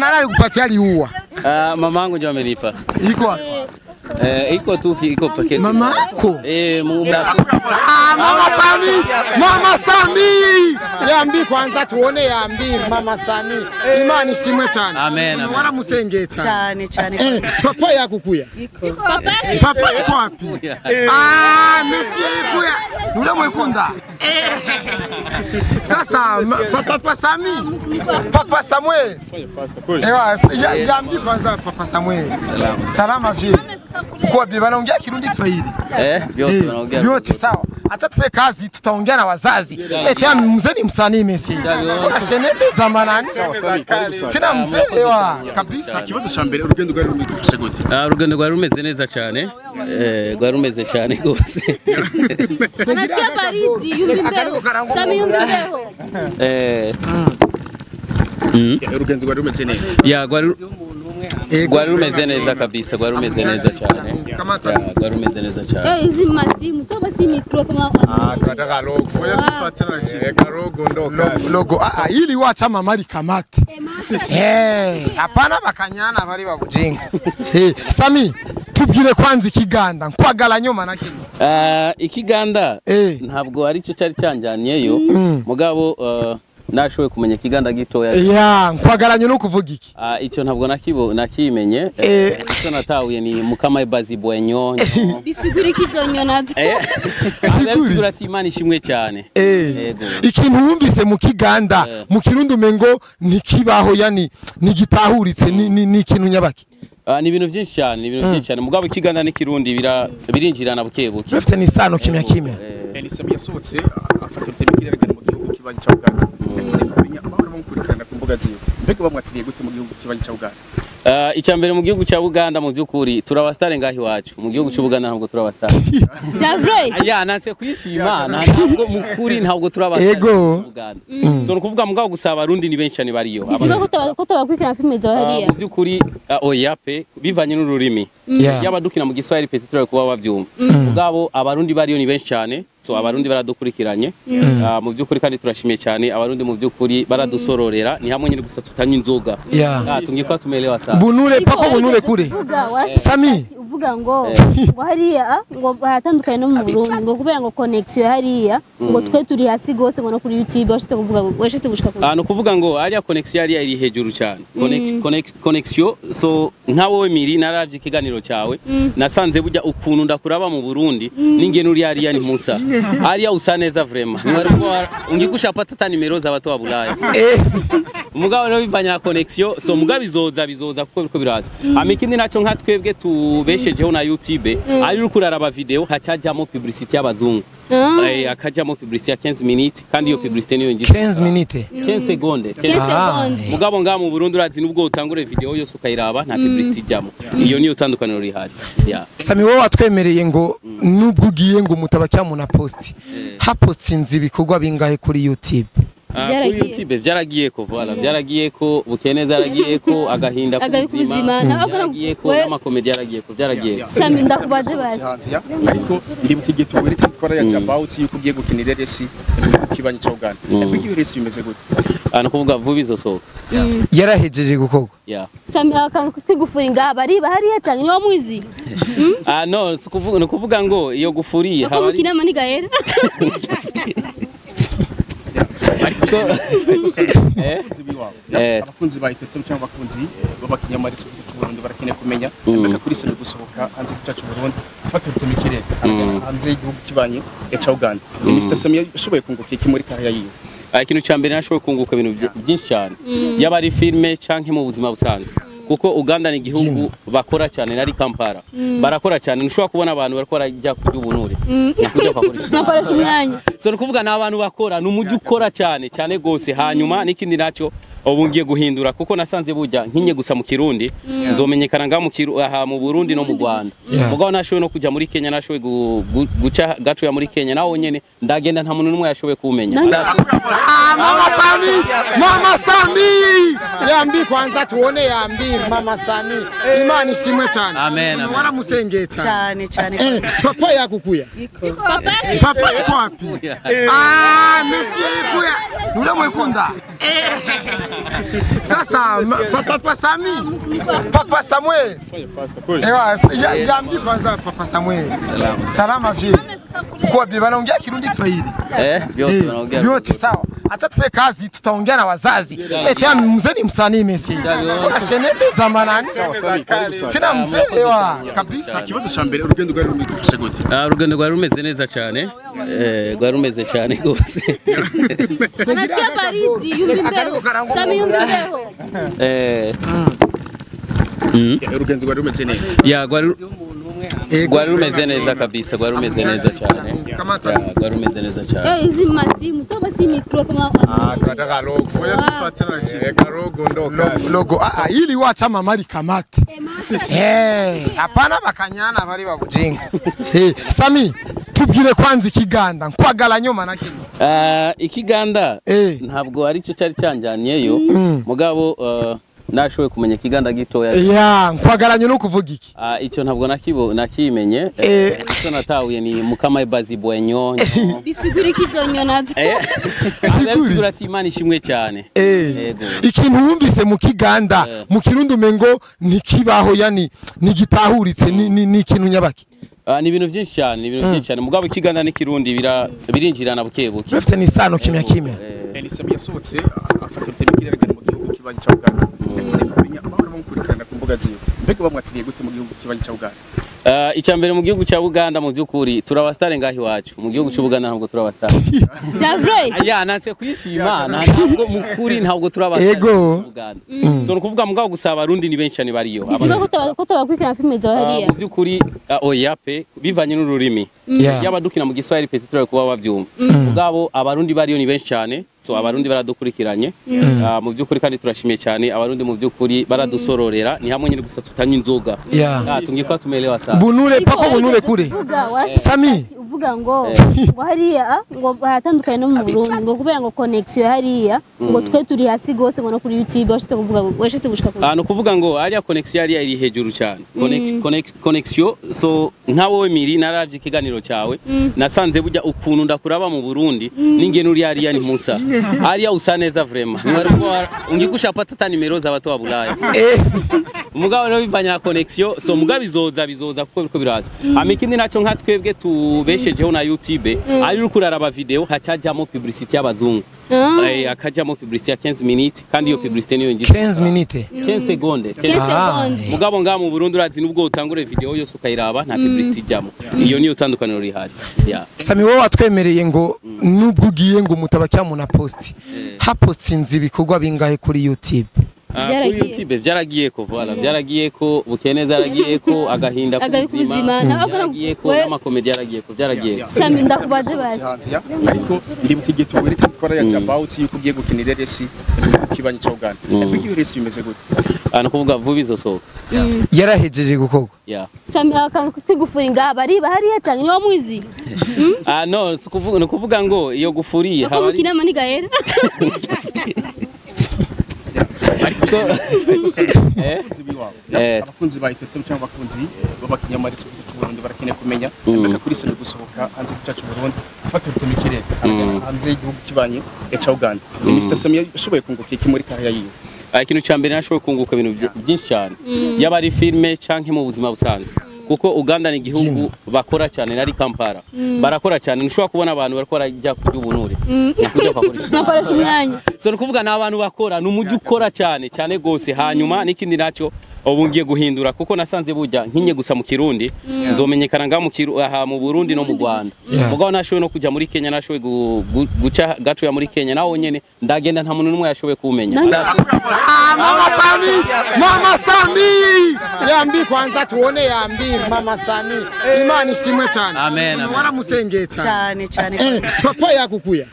Nani alikupatia liua? Mamangu ndio amenipa. Iko wapi? Iko tu iko paketi. Mama yako? Mungu. Mama Sami! Mama Sami! Yambi kwanza tuone yambi Mama Sami. Imani shimwe cyane. Amen. Wala musengeye cyane. Cyane cyane. Papa yakukuya. Papa iko wapi? Monsieur ikuya. Nule mwikunda. Sasa Papa Sami. Papa Samuel. Ewa yambi kwanza Papa Samuel. Salama. Salama vie. Kwa bi wanaongea Kirundi Kiswahili. Vyote wanaongea. Vyote sawa. Acha tufe kazi tutaongea na wazazi. Eti mzee ni msanii mesi. Kuna shenete za manani. Tena mzee ewa kabisa. Kibazo cha mbere urugendo rwari rumeze gute? Urugendo rwari rumeze neza cyane. Rwari rumeze cyane gose. Anasikia baridi yumbi mbeho. Sami yumbi mbeho. Urugendo rwari rumeze neza. Ya rwari rumeze neza kabisa, rwari rumeze neza cyane. Rwari rumeze neza cyane. Hizi masimu kama si micro kama tunataka logo. Ngoja sifuatana na logo ndo logo. Ili wacha mama likamate. Hapana bakanyana bari babujinga. Sami tubwire kwanza ikiganda nkwagala nyuma na kimwe. Ikiganda ntabwo ari cyo cyari cyanjyanyeyo. Mugabo nashoboye kumenya ikiganda gitoya. Ya, nkwagaranye no kuvuga iki? Icyo ntabwo nakimenye. Icyo natahuye ni mukama ibazi bwenyo. Bisigura ikizonyo nazo. Bisigura ati Imana ishimwe cyane. Yego. Ikintu wumvise mu kiganda, mu Kirundi umengo ntikibaho yani nigitahuritse ni ikintu nyabaki. Ni ibintu byinshi cyane, ni ibintu byinshi cyane. Mugabo ikiganda n'ikirundi birinjirana buke buke. Bifite ni isano kimya kimya. Ni Sami yasohotse afata utemikire agana mu gihugu kibanyi cya Uganda. Kumenya abahora bamukurikirana ku mbuga ziwe. Mbega bamwakiriye gute mu gihugu kibanyi cya Uganda? Icya mbere mu gihugu cya Uganda mu byukuri turabastare ngahi wacu. Mu gihugu cy'u Buganda ntabwo turabastare. C'est vrai. Ya nanse kwishima ntabwo mu kuri ntabwo turabastare mu Uganda. So nukuvuga mugabo gusa abarundi ni benshi cyane bariyo. Bisiga ko tabakurikirana filme za hariya. Mu byukuri oya pe bivanye n'ururimi. Yaba dukina mu Giswahili pe turari kuba bavyumva. Mugabo abarundi bariyo ni benshi cyane. So abarundi baradukurikiranye. Mu byukuri kandi turashimiye cyane abarundi mu byukuri baradusororera ni hamwe nyine gusa tutanywa inzoga. Tungikwa tumelewa sana. Bunure pako bunure kure. Sami uvuga ngo hariya ngo haratandukanye no mu Burundi ngo kubera ngo connection hariya ngo twe turi hasi gose ngo no kuri YouTube washitse kuvuga washitse gushika kuri. No kuvuga ngo hariya connection hariya iri hejuru cyane. Connection so nka wowe miri naravye ikiganiro cyawe nasanze burya ukuntu ndakuraba mu Burundi ningene uri hariya ni Musa. Hariya usa neza vraiment. Ungikusha pata nimero za watu wa Bulaya. Mugabo rero bivanye na connection so mugabo bizoza kuko biriko biraza. Amikindi naco nka twebwe tubeshejeho na YouTube ari uri kuraraba video hacajamo publicity y'abazungu. Akajamo publicity ya 15 minutes kandi iyo publicity niyo ngiye 15 minutes 15 secondes 15 secondes. Mugabo nga mu Burundi urazi nubwo utangure video yose ukayiraba nta publicity jamo. Iyo niyo tandukaniro rihari. Sami wowe watwemereye ngo nubwo ugiye ngo mutabakya mu na post. Hapostinze ibikorwa bingahe kuri YouTube? Kuri YouTube vyaragiye ko voilà vyaragiye ko Bukeneza yaragiye ko agahinda k'ubuzima yaragiye ko n'amakomedi yaragiye ko vyaragiye. Sami ndakubaze bazi ariko ndibuka igihe tuwereka twara about yuko ugiye gukinira resi kibanyi cya Uganda. Mbega iyo resi bimeze gute? No kuvuga vuba izosohoka. Yarahejeje gukorwa. Sami akantu kwigufuri ngaba riba hariya cyane ni mwizi. No no kuvuga ngo iyo gufuriye haba ari kinama nigahera. Abakunzi ba Iteto cyangwa abakunzi b'abakinyamarisi b'u Burundi barakeneye kumenya mbega kuri Sami gusohoka hanze y'igihugu cy'u Burundi afata urutemikire hanze y'igihugu kibanye cya Uganda. Mr Sami yashoboye kunguka iki muri kariya yiwe? Ikintu cya mbere nashoboye kunguka ibintu byinshi cyane yaba ari filme canke mu buzima busanzwe kuko Uganda ni igihugu bakora cyane nari Kampala barakora cyane ntushobora kubona abantu barakora jya kurya ubunure nakoresha umwanya. So nukuvuga n'abantu bakora ni umujyi ukora cyane cyane gose. Hanyuma n'ikindi naco ubu ngiye guhindura kuko nasanze burya nkinye gusa mu Kirundi nzomenyekana nga mu aha mu Burundi no mu Rwanda. Mugabo nashoboye no kujya muri Kenya nashoboye guca gato ya muri Kenya naho nyene ndagenda nta muntu numwe yashoboye kumenya. Mama Sami, Mama Sami yambi kwanza tuone yambi Mama Sami. Imana ishimwe cyane. Amen. Wala musengeye cyane cyane. Papa yakukuya. Papa iko wapi? Monsieur ikuya. Nule mwikunda. Sasa Papa Sami, Papa Samuel. Ewa, yambi kwanza Papa Samuel. Salama. Salama vie. Kwa bi wanaongea Kirundi Kiswahili. Vyote wanaongea. Vyote sawa. Acha tufe kazi tutaongea na wazazi. Eti mzee ni msanii Messi. Kuna shenete za manani. Tena mzee ewa kabisa. Ikibazo ca mbere urugendo rwari rumeze gute? Urugendo rwari rumeze neza cyane. Rwari rumeze cyane gose. Anasikia baridi yumva imbeho. Sami yumva imbeho. Urugendo rwari rumeze neza. Ya rwari rumeze neza kabisa, rwari rumeze neza cyane. Rwari rumeze neza cyane. Hizi masimu toba si micro kama tunataka logo. Logo ndo logo. Ili wacha mama likamate. Hapana bakanyana bari babujinga. Sami tubwire kwanza ikiganda nkwagala nyuma na kimwe. Ikiganda ntabwo ari cyo cyari cyanjaniyeyo. Mugabo nashoboye kumenya ikiganda gitoya. Ya, nkwagaranye no kuvuga iki? Icyo ntabwo nakimenye. Icyo natahuye ni mukama ibazi bwenyo. Bisigura ikizonyo nazo. Bisigura ati Imana ishimwe cyane. Yego. Ikintu wumvise mu kiganda, mu Kirundi umengo ntikibaho yani nigitahuritse ni ikintu nyabaki. Ni ibintu byinshi cyane, ni ibintu byinshi cyane. Mugabo ikiganda n'ikirundi birinjirana buke buke. Bafite ni isano kimya kimya. Ni yasohotse afata rutemikirere mu gihugu kibanyi ca Uganda. Ndakeneye kumenya abahora bamukurikirana ku mbuga ziwe. Mbega bamwakiriye gute mu gihugu kibanyi ca Uganda? Icya mbere mu gihugu cya Uganda mu byukuri turabastare ngahi iwacu. Mu gihugu cy'u Buganda ntabwo turabastare. C'est vrai. Ya nanse kwishima ntabwo mu kuri ntabwo turabastare mu Uganda. So nukuvuga mugabo gusa abarundi ni benshi cyane bariyo. Bisiga ko tabakurikirana filme za hariya. Mu byukuri oya pe bivanye n'ururimi. Yaba dukina mu Giswahili pe turari kuba bavyumva. Mugabo abarundi bariyo ni benshi cyane. So abarundi baradukurikiranye. Mu byukuri kandi turashimiye cyane abarundi mu byukuri baradusororera ni hamwe nyine gusa tutanywa inzoga. Tungikwa tumelewa sana. Bunure pako bunure kure. Sami uvuga ngo hariya ngo haratandukanye no mu Burundi ngo kubera ngo connection hariya ngo twe turi hasi gose ngo no kuri YouTube washitse kuvuga washitse gushika ku. No kuvuga ngo hariya connection hariya iri hejuru cyane. Connection so nka wowe Miri naravye ikiganiro cyawe nasanze burya ukuntu ndakuraba mu Burundi n'ingene uri hariya ni Musa. Hariya usa neza vraiment. Ungikusha pata nimero za watu wa Bulaya. Mugabo rero bivanye na connection so mugabo bizoza kuko biriko biraza. Amikindi naco nka twebwe tubeshejeho na YouTube ari uri kuraraba video hacajamo publicity y'abazungu. Akajamo publicity ya 15 minutes kandi iyo publicity niyo ngiye 15 minutes 15 secondes 15 secondes. Mugabo nga mu Burundi urazi nubwo utangure video yose ukayiraba nta publicity jamo. Iyo niyo tandukaniro rihari. Sami wowe watwemereye ngo nubwo ugiye ngo mutabakya mu na post. Hapostinze ibikorwa bingahe kuri YouTube? Kuri YouTube byaragiye ko voilà byaragiye ko Bukeneza yaragiye ko agahinda k'ubuzima yaragiye ko n'amakomedi yaragiye ko byaragiye. Sami ndakubaze bazi ariko ndibuka igihe tuwereka twarayaze about yuko ugiye gukinira RS kibanyi ca Uganda. Mbega iyo RS bimeze gute? No kuvuga vuba izosohoka. Yarahejeje gukorwa. Sami akantu kigufuri ngaba riba hariya cyane ni wamwizi. No no kuvuga ngo iyo gufuriye haba ari kinama nigahera. Abakunzi ba Itoto cyangwa abakunzi b'abakinyamaretse cy'u Burundi barakeneye kumenya mbega kuri Sami gusohoka hanze y'icyacu Burundi afata rutemikirere hanze y'igihugu kibanyi ca Uganda. Mr Sami yashoboye kunguka iki muri kariya yiwe? Ikintu cya mbere nashoboye kunguka ibintu byinshi cyane yaba ari filme canke mu buzima busanzwe kuko Uganda ni igihugu bakora cyane nari Kampala barakora cyane ntushobora kubona abantu barakora jya kurya ubunure nakoresha umwanya. So nukuvuga n'abantu bakora ni umujyi ukora cyane cyane gose. Hanyuma n'ikindi naco ubu ngiye guhindura kuko nasanze burya nkinye gusa mu Kirundi nzomenyekana nga mu aha mu Burundi no mu Rwanda. Mugabo nashoboye no kujya muri Kenya nashoboye guca gato ya muri Kenya naho nyene ndagenda nta muntu numwe yashoboye kumenya. Mama Sami, Mama Sami yambi kwanza tuone yambi Mama Sami. Imana ishimwe cyane. Amen. Waramusengeye cyane cyane. Papa yakukuya.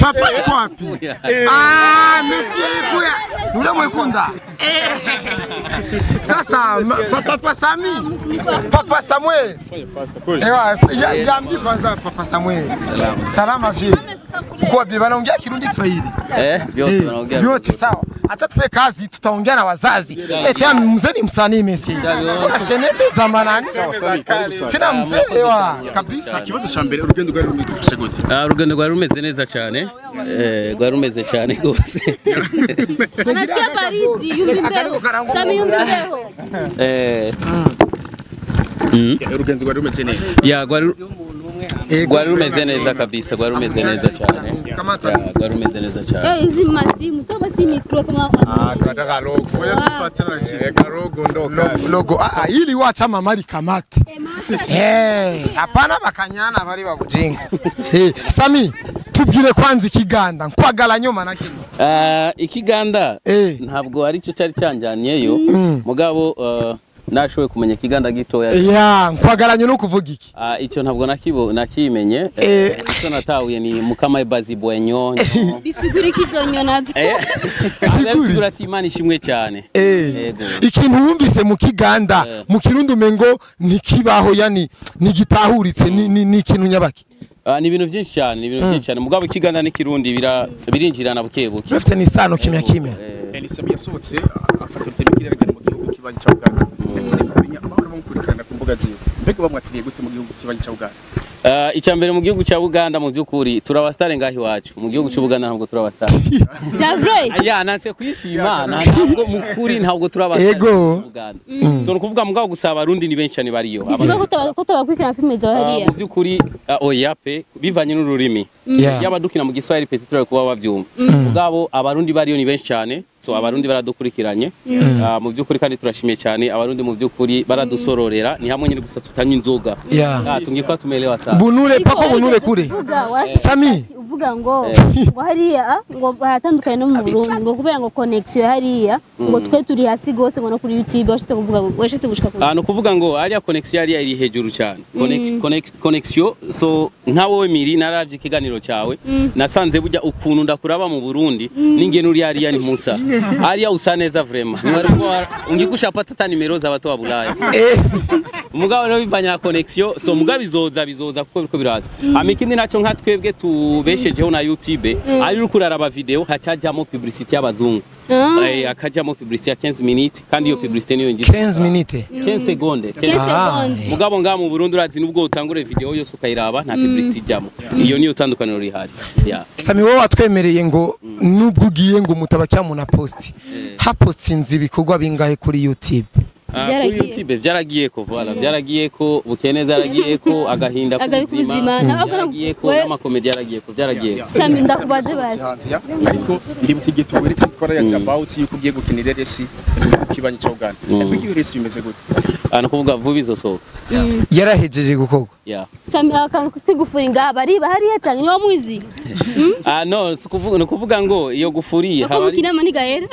Papa iko wapi? Monsieur ikuya. Uramwikunda. Sasa Papa Sami, Papa Samuel. Ewa yambi kwanza Papa Samuel. Salama vie. Kwa bi wanaongea Kirundi Kiswahili. Vyote wanaongea. Vyote sawa. Acha tufe kazi tutaongea na wazazi. Eti mzee ni msanii mimi. Kuna shenete za manani. Tena mzee wa kabisa. Ikibazo ca mbere urugendo rwari rumeze gute? Urugendo rwari rumeze neza cyane. Rwari rumeze cyane gose. Anasikia baridi yumva imbeho. Sami yumva imbeho. Urugendo rwari rumeze neza. Ya rwari rumeze neza kabisa, rwari rumeze neza cyane. Rwari rumeze neza cyane. Hizi masimu kama si micro kama tunataka logo. Eka logo ndo logo. Ili wacha mama likamate. Hapana bakanyana bari babujinga. Sami tubwire kwanza ikiganda nkwagala nyuma na kino. Ikiganda ntabwo ari cyo cyari cyanjyanyeyo mugabo nashoboye kumenya ikiganda gitoya. Ya nkwagaranye no kuvuga iki? Icyo ntabwo nakimenye. Icyo natahuye ni mukama ibazi bwenyo. Bisigura ikizonyo nazo. Bisigura ati Imana ishimwe cyane. Yego. Ikintu wumvise mu kiganda mu Kirundi umengo ntikibaho yani nigitahuritse ni ikintu nyabaki. Ni ibintu byinshi cyane, ni ibintu byinshi cyane. Mugabo ikiganda n'ikirundi birinjirana buke buke. Bafite ni isano kimya kimya. Sami yasohotse afata rutemikirere agana mu gihugu kibanyi ca Uganda. Yakeneye kumenya abahora bamukurikirana ku mbuga ziwe. Mbega bamwakiriye gute mu gihugu kibanyi ca Uganda? Icya mbere mu gihugu cya Uganda mu by'ukuri turabastare ngaho iwacu. Mu gihugu cy'u Buganda ntabwo turabastare. Bya vrai? Ya nanse kwishima ntabwo mu kuri ntabwo turabastare mu Uganda. So nukuvuga mugabo gusa abarundi ni benshi cyane bariyo. Bisiga ko tabakurikirana filme zawe hariya. Mu by'ukuri oya pe bivanye n'ururimi. Yaba dukina mu Giswahili pe turari kuba bavyumva. Mugabo abarundi bariyo ni benshi cyane. So abarundi baradukurikiranye mu by'ukuri kandi turashimiye cyane abarundi mu by'ukuri baradusororera ni hamwe nyine gusa tutanywa inzoga. Tungikwa tumelewa sana. Bunure pako bunure kure. Sami uvuga ngo hariya ngo haratandukanye no mu Burundi ngo kubera ngo connection hariya ngo twe turi hasi gose ngo no kuri YouTube washitse kuvuga washitse gushika ku. No kuvuga ngo hariya connection hariya iri hejuru cyane. Connection so nka wowe Miri naravye ikiganiro cyawe nasanze burya ukuntu ndakuraba mu Burundi n'ingene uri hariya ni Musa. Hariya usa neza vraiment. Ungikusha pata nimero za watu wa Bulaya. Mugabo rero bivanye na connection so mugabo bizoza kuko biriko biraza. Amikindi naco nka twebwe tubeshejeho na YouTube ari uri kuraraba video hacajamo publicity y'abazungu. Akajamo publicity ya 15 minutes kandi iyo publicity niyo ngiye 15 minutes 15 secondes 15 secondes. Mugabo nga mu Burundi urazi nubwo utangure video yose ukayiraba nta publicity jamo. Iyo niyo tandukaniro rihari. Sami wowe watwemereye ngo nubwo ugiye ngo mutabakya mu na post. Hapostinze ibikorwa bingahe kuri YouTube? Kuri YouTube byaragiye ko voilà byaragiye ko Bukeneza yaragiye ko agahinda k'ubuzima yaragiye ko n'amakomedi yaragiye ko byaragiye. Sami ndakubaze bazi ariko ndibuka igihe tuwereka twara about yuko ugiye gukinira resi kibanyi ca Uganda. Mbega resi bimeze gute? No kuvuga vuba izosohoka. Yarahejeje gukorwa. Sami akantu kigufuri ngaba riba hariya cyane ni mwizi. No no kuvuga ngo iyo gufuriye haba ari kinama nigahera.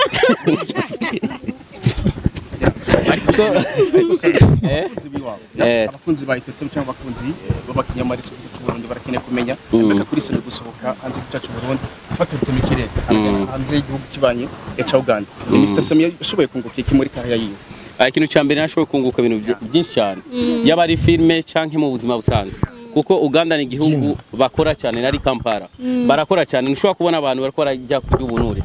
Abakunzi ba Itoto cyangwa abakunzi b'abakinyamarisi cy'u Burundi barakeneye kumenya mbega kuri Sami gusohoka hanze y'icyacu Burundi afata rutemikirere hanze y'igihugu kibanyi ca Uganda. Mr Sami yashoboye kunguka iki muri kariya yiwe? Ikintu cya mbere nashoboye kunguka ibintu byinshi cyane yaba ari filme canke mu buzima busanzwe kuko Uganda ni igihugu bakora cyane nari Kampala barakora cyane ntushobora kubona abantu barakora jya kurya ubunure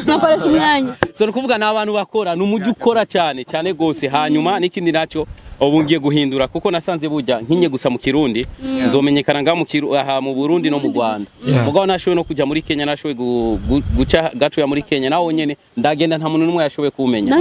nakoresha umwanya. So nukuvuga n'abantu bakora ni umujyi ukora cyane cyane gose. Hanyuma n'ikindi naco ubu ngiye guhindura kuko nasanze burya nkinye gusa mu Kirundi nzomenyekana nga mu aha mu Burundi no mu Rwanda. Mugabo nashoboye no kujya muri Kenya nashoboye guca gato ya muri Kenya naho nyene ndagenda nta muntu n'umwe yashoboye kumenya.